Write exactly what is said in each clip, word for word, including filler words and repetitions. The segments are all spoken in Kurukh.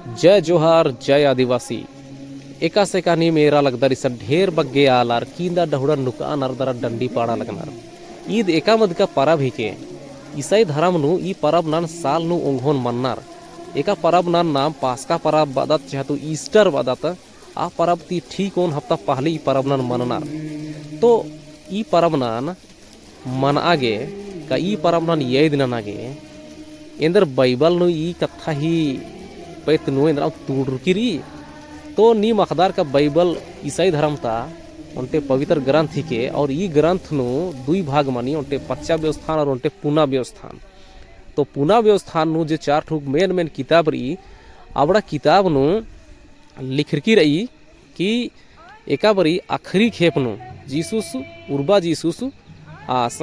जय जोहार, जय आदिवासी। एकासे का नीम एरा लगदर इसन ढेर बग्गे आलर किंदा डहुड़न नुकआनर दरा डंडी पाड़ा लगनर। ईद एका मदका परब हिके। ईसाई धरम नू ई परब नन साल नू ओंघोन मन्नर। एका परब नन नाम पास्का परब बअदत चहे तो ईस्टर बअदत। आ परब ती ठीक ओन हफ्ता पहले ई परब नन मन्नर। तो ई परब नन मनआ गे, का ई परब नन याद नना गे, एन्देर बाइबल नू ई कत्था ही पैत नू एन्देर तुड़ुरकी रई। तो नीम अख़दर का बाइबल ईसाई धरम ता ओन्टे पवित्र ग्रंथ हिके, और ई ग्रंथ नू दुई भाग मनी, ओन्टे पच्चा व्यवस्थान और ओन्टे पुना व्यवस्थान। तो पुना व्यवस्थान नू जे चार ठुक main main किताब रई, अबड़ा किताब नू लिखरकी रई कि एका बारी आखिरी खेप नू जीसुस, उर्बा जीसुस आस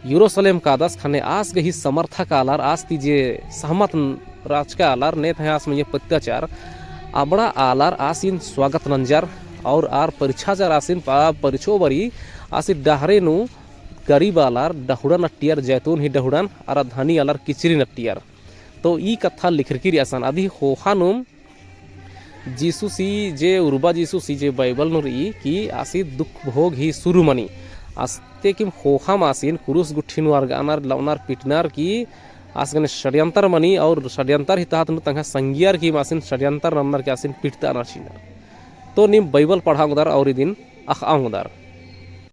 यरूशलेम कादस, ख़ने आस गही समर्थक आलर, आस ती जे सहमत रहचका आलर, ने तहें आस मइय्याँ पत्याचार, अबड़ा आलर आसिन स्वागत नंजर और आर परिछाचर आसिन। पा-, परिछो बारी आसिन डहरे नू गरीब आलर डहुड़न अट्टियर, जैतून ही डहुड़न, अरा धनी आलर किचरिन अट्टियर। तो ई कत्था लिखरकी रई असन। अदी ख़ोख़ा नूम जीसुस ही जे उर्बा जीसुस ही जे बाइबल नू रई कि आसी दुख भोग ही शुरू मनी। आस्ते किम ख़ोख़ाम आसिन क्रूस गुट्ठी नू अरगअनर, लवनर, पिटनर कि आस गने षड्यंतर मनी और षड्यंतर ही तहत नू तंग्है संगियर किम आसिन षड्यंतर नन्नर कि आसिन पिटतअनर चिअनर। तो नीम बाइबल पढ़आ ओंगदर और इदिन अख़आ ओंगदर।